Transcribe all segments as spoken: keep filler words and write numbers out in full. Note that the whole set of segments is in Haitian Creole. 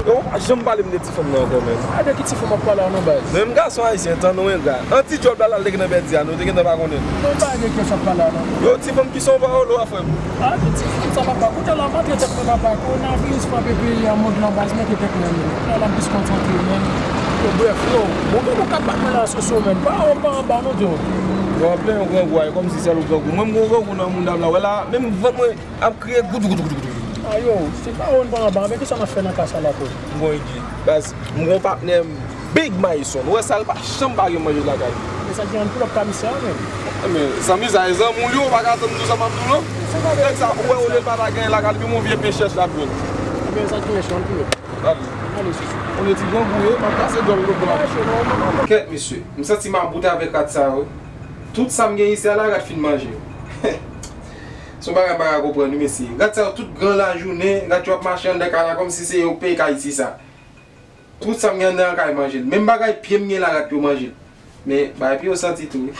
Yo, w pa janm pale m de ti fanm nan ankò, menm. A de ki ti fanm w ap pale a non, baz? Menm gason ayisyen, tann nou engra. An ti djòb la, la, l te gentan pèdi a, nou te gentan pa konnen. Non, pa de ki sa w ap pale a non. Yo, ti fanm ki son pawòl ou a, frè m? A, de ti fanm sa, papa. Kounye a la, m antre tèt mwen, papa. Kowonaviris frape peyi a, mond lan, baz, mete tèt mwen. Kounye a la, m plis konsantre, menm. Yo, brèf, yo, bon, bon, bon, k ap bat mwen la, sou sou, menm. Pa wè m pa anba, non, Djo. Yo, w ap plenn yon grangou a, e kòmsi sèl ou grangou. Mwen, m gen yon grangou nan mouda m la. Wè la, menm vant mwen ap kriye goudou, goudou, goudou, goudou. A, yo, se pa wè m pa anba, men ki sa m ap fè nan kay sa la, frè? M gon ide. Baz, m gon patnè m, Big Mayson. Ou wè sa, l pa janm pa gen manje lakay. Men sa gen ann pil ap ka misye a, menm. Men, zanmi sa, e zanmi w li, ou pa ka tann m di w sa m ap di w, non. Nèg sa, ou wè, olye l pa ta genyen lakay, li menm yon vye pen chèch l ap jwenn. Men sa gen chè ann pil. Ale. Ale, sisi. On ti grangou ye, m ap pase djòl lòt bò. Kèt, mesye, m santi m about avèk rat sa yo. Tout sa m gen isi a la, rat fin manje yo. Se yon bagay m pa ka konprann, wi, mesye. Rat sa yo, tout gran lajounen, rat yo ap mache anndan kay la kòmsi se yo k peye kay isi sa. Tout sa m gen anndan an kay manje l. Menm bagay pye m gen la, rat yo manje l. Men, bagay pye yo santi tou, wi.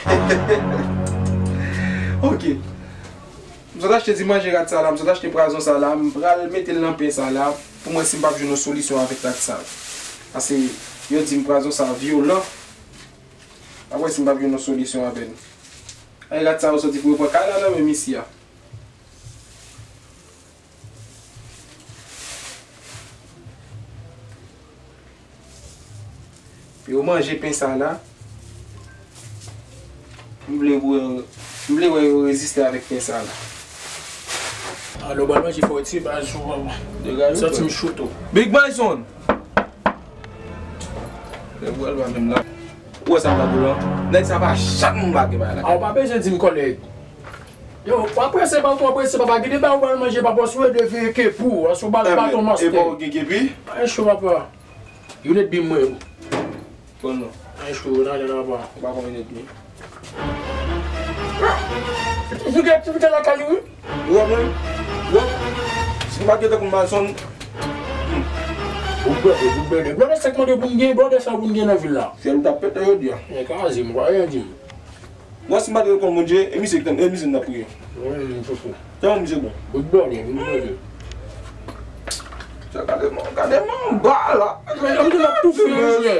Ok. M sot achte ti manje rat sa la, m sot achte pwazon sa la, m pral mete l nan pen sa la, pou m wè si m p ap jwenn yon solisyon avèk rat sa. Paske yo di m pwazon sa vyolan. M ap wè si m p ap jwenn yon solisyon avè l. Ay, rat sa yo soti pou yo pran kay la nan men misye a. Pou yo manje pen sa la. M vle wè, m vle wè yo reziste avèk pen sa la. Alò, pral manje fò ti baz ou. Degaje w, santi m cho tou. Big Mayson! Lè w al pa menm la. Ou wè sa m ap di w lan? Nèg sa pa janm bagay la. A, ou pa bezwen di m kòlèg. Yo, w ap prese, papa, w ap prese, papa. Gide ba ou pral manje, papa, si w vle veye ke pou, si w pral baton mastè. E pa w gen kepi? Ay, cho, papa. Yon edmi mwen. Bon, non. Ay, cho, nan, nan, nan, papa. Ou pa konn yon edmi. Ou gen aktivite lakay ou, wi? Ou wè mwen? Ou wè? Si m pa t gen tankou Mayson. Ou bwè, ou bwè. Blòdè sa k mande pou m gen, blòdè sa pou m gen nan vil la. Fyèl m t ap pete jodi a. Men kraze m, pa anyen di m. Ou wè si m pa t rekonn Bondye, e misye k t ap, e misye m t ap priye. Wi, m fou fou. Tèlman misye bon. Ou bwè, ou bwè. Sa gade m, gade m anba la. Men, ou te ap toufe, mesye.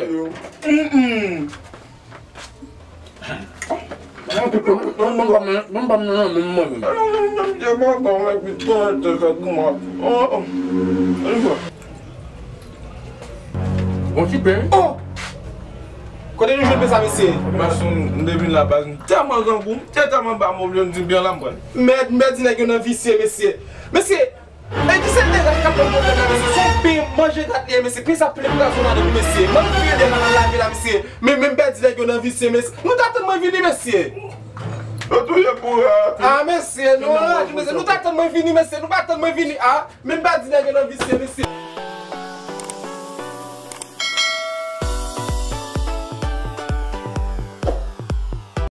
Mm, mm. Bon, ti pen. Oh! Kote nou jwenn pen sa, mesye? Mason, m te vin la, baz, m tèlman grangou, m te tèlman ba mòbli, m di byen la, m pran. Mèd, mèd, nèg yo nan visye, mesye. Mesye, e di se de rat k ap ban m pwoblèm la, mesye. Se yon pen manje rat li ye, mesye. Pen sa plen pwazon ladan l, mesye. Mwen m kriye devan nan lave la, mesye. Men, men m pèdi nèg yo nan visye, mesye. Nou t atann mwen vini, mesye. Yo touye pou rat. A, mesye, nou anraje, mesye. Nou t atann mwen vini, mesye. Nou pa tann mwen vini. A, men m pèdi nèg yo nan visye, mesye.